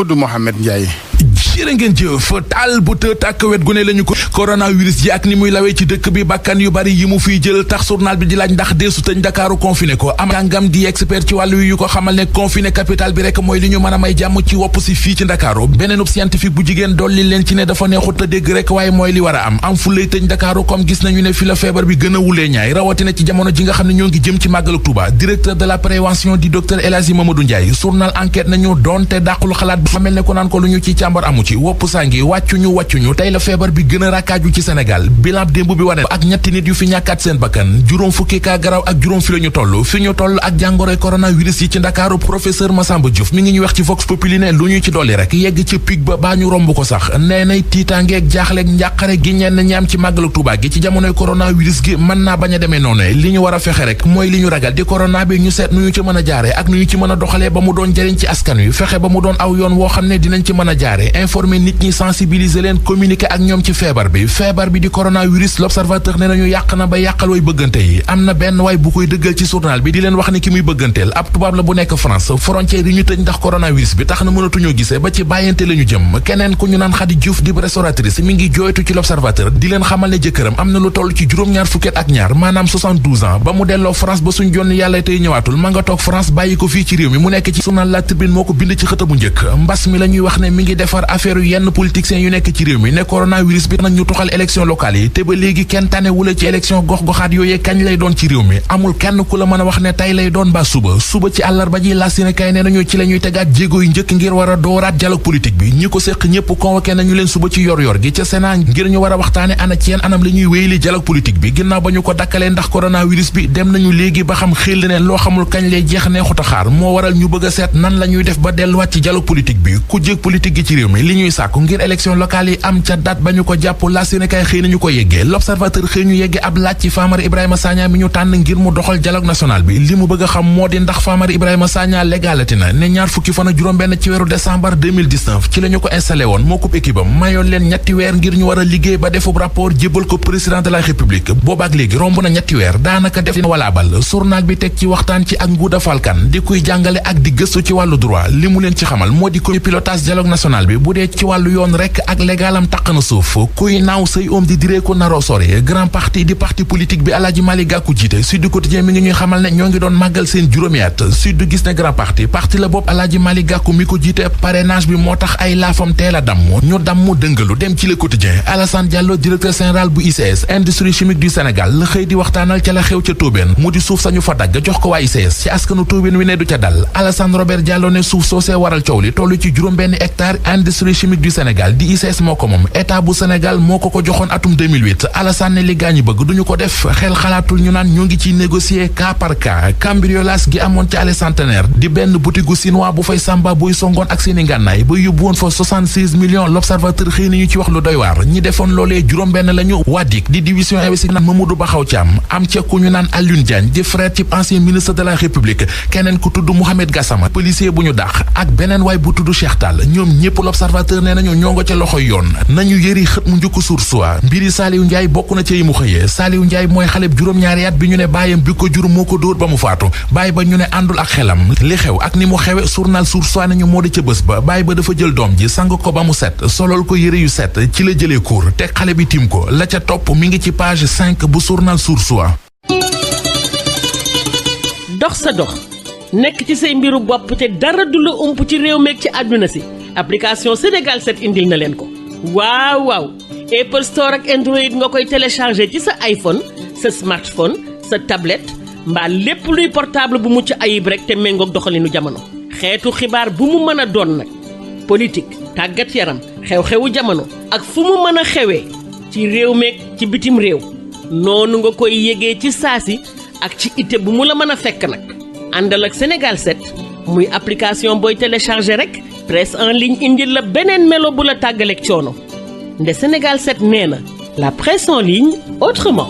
Koudou Mohamed Ndiaye. jërë ngeen jëf taal bu të tàkk wet gu ne lañu ko coronavirus ji ak ni muy lawee ci dëkk bi bakkan yu bari yi mu fiy jël tax journal bi di laaj ndax deesu tëj Ndakaaru confiné ko am kàngam di expert ci wàllu yu ko xamal ne confiné capital bi rek mooy li ñu mën a may jàmm ci wopp si fii ci Ndakaaru beneenub scientifique bu jigéen dolli leen ci ne dafa neexut a dégg rek waaye mooy li war a am fulay tëj Ndakaaru comme gis nañu ne fi la feebar bi gën a wulee ñaay rawatina ci jamono ji nga xam ne ñoo ngi jëm ci màggalu Tuuba directeur de la prévention di docteur El Hadji Mamadou Ndiaye journal enquête nañu doonte dàqul xalaat bi mel ne ko naan ko lu ñu ci càmbar amu ci wopp sangi wàccuñu tey la feebar bi gën a rakkaaju ci Sénégal bilan démb bi wane ak ñetti nit yu fi ñàkkaat seen bakkan juróom fukki kaa garaw ak juróom fi ñu toll ak jàngoroy coronavirus yi ci Ndakaaru professeur Massamba Diouf mi ngi ñuy wax ci Vox Populi ne lu ñu ci dolli rek yegg ci pic ba baa ñu romb ko sax nee nay tiitaangeeg jaaxleeg njàqare gi ñenn ñaam ci màggalu Tuubaa gi ci jamonoy coronavirus gi mën naa bañ a demee noonu li ñu war a fexe rek mooy li ñu ragal di corona bi ñu seet nu ñu ci mën a jaare ak nu ñu ci mën a doxalee ba mu doon jëriñ ci askan wi fexe ba mu doon aw yoon woo xam ne dinañ ci mën a jaare informer nit ñi sensibiliser leen communiquer ak ñoom ci feebar bi di coronavirus l'observateur ne nañu yàq na ba yàqal way bëggante yi am na benn waay bu koy dëggal ci journal bi di leen wax ne ki muy bëgganteel ab tubaab la bu nekk France frontière yi ñu tëj ndax coronavirus bi tax na mënatuñoo gisee ba ci bàyyante la ñu jëm keneen ku ñu naan Khady Diouf di restauratrice mi ngi jooytu ci l'observateur di leen xamal ne jëkkëram am na lu toll ci juróom-ñaar fukket ak ñaar maanaam 72 ans ba mu delloo France ba suñ jonn yàlla tey ñëwaatul ma nga toog France bàyyi ko fii ci réew mi mu nekk ci journal La Tribune moo ko bind ci xët bu njëkk mbas mi la ñuy wax ne mi ngi defar affaire yu yenn politiciens yu nekk ci réew mi ne coronavirus bi nag ñu tuxal élection locale yi te ba léegi kenn tànnewula ci élection gox-goxaat yooyee kañ lay doon ci réew mi amul kenn ku la mën a wax ne tey lay doon ba suba ci àllarba ji la Sénégal ne nañu ci la ñuy tegaat jéego yu njëkk ngir war a dooraat dialogue politique bi ñi ko séq ñëpp convoqué nañu leen suba ci yor-yor gi ca Sénat ngir ñu war a waxtaane ana ci yenn anam la ñuy wéyali dialogue politique bi ginnaaw ba ñu ko dakkalee ndax coronavirus bi dem nañu léegi ba xam xel ne loo xamul kañ lay jeex neexut a xaar moo waral ñu bëgg a seet nan la ñuy def ba delluwaat ci dialogue politique bi ku jég politique gi ci réew mi li ñuy sàkku ngir élection locale yi am ca date ba ñu ko jàpp la Sénégal xëy nañu ko yeggee l'observateur xëy ñu yeggee ab laaj ci Famara Ibrahima Sagna mi ñu tànn ngir mu doxal dialogue national bi li mu bëgg a xam moo di ndax Famara Ibrahima Sagna légalité na ne ñaar fukki fan ak juróom-benn ci weeru décembre 2019 ci la ñu ko installé woon moo kub équipe am mayoon leen ñetti weer ngir ñu war a liggéey ba defub rapport jébbal ko président de la république boobaak léegi romb na ñetti weer daanaka def na walaabal journal bi teg ci waxtaan ci ak Ngouda Fall Kane di kuy jàngale ak di gëstu ci wàllu droit li mu leen ci xamal moo di ko pilotage dialogue national bi bu dee ci wàllu yoon rek ak légalam taq na suuf kuy naaw say oom di diree ko naroo sore grand parti di parti politique bi Alaaji Malick Gakou jiite Sud Quotidien mi ngi ñuy xamal ne ñoo ngi doon màggal seen juróomi at Sud gis ne grand parti la bopp Alaaji Malick Gakou mi ko jiite parrainage bi moo tax ay laafam teel a damm ñu damm dëngalu dem ci Le Quotidien Alassane Diallo directeur général bu ICS industrie chimique du Sénégal la xëy di waxtaanal ca la xew ca Tóobeen mu di suuf sañu fa dagg jox ko waa ICS ci askanu Tóobeen wi ne du ca dal Alassane Robert Diallo ne suuf soosee waral coow li tollu ci juróom-benn hectare industrie chimique du Sénégal di ICS moo ko moom état bu Sénégal moo ko joxoon atum 2008 Alassane ne li gaañi bëgg duñu ko def xel xalaatul ñu naan ñoo ngi ciy négocier cas par cas cambriolage gi amoon ci allée Centenaire di benn butigu chinois bu fay sàmba buy songoon ak seeni ngànnaay ba yóbbu woon fa 76 millions l'observateur xëy nañu ci wax lu doy waar ñi defoon loolee juróom-benn lañu wadik di division investissement Mamadou Baxaw Thiam am ca ku ñu naan Alioune Diagne di frère ci ancien ministre de la République keneen ku tudd Mohamed Gassama policier bu ñu dàq ak beneen waay bu tudd Cheikh Tall ñoom ñëpp l'observateur nee nañu ñoo nga ca loxoy yoon nañu yëri xët mu njëkk Source A mbiri Saliou Ndiaye bokk na ci yi mu xëyee Saliou Ndiaye mooy xale juróom-ñaari at bi ñu ne baayam bi ko jur moo ko dóor ba mu faatu baay ba ñu ne àndul ak xelam li xew ak ni mu xewe journal Source A nañu moo di ca bés ba baay ba dafa jël doom ji sang ko ba mu set solol ko yëre yu set ci la jëlee cour te xale bi tiim ko la ca topp mi ngi ci page 5 bu journal Source A. dox sa dox nekk ci say mbiru bopp te dara du la ump ci réew meeg ci àdduna si application Sénégal 7 indil na leen ko waaw Apple Store ak Android nga koy télécharger ci sa iPhone sa smartphone sa tablette mbaa lépp luy portable bu mucc ayib rek te méngoog doxalinu jamono xeetu xibaar bu mu mën a doon nag politique tàggat yaram xew-xewu jamono ak fu mu mën a xewee ci réew meeg ci bitim réew noonu nga koy yégee ci saasi ak ci ite bu mu la mën a fekk nag àndal ak Sénégal 7 muy application booy télécharger rek presse en ligne indil la beneen melo bu la tàggaleeg coono nde Sénégal 7 nee na la presse en ligne autrement.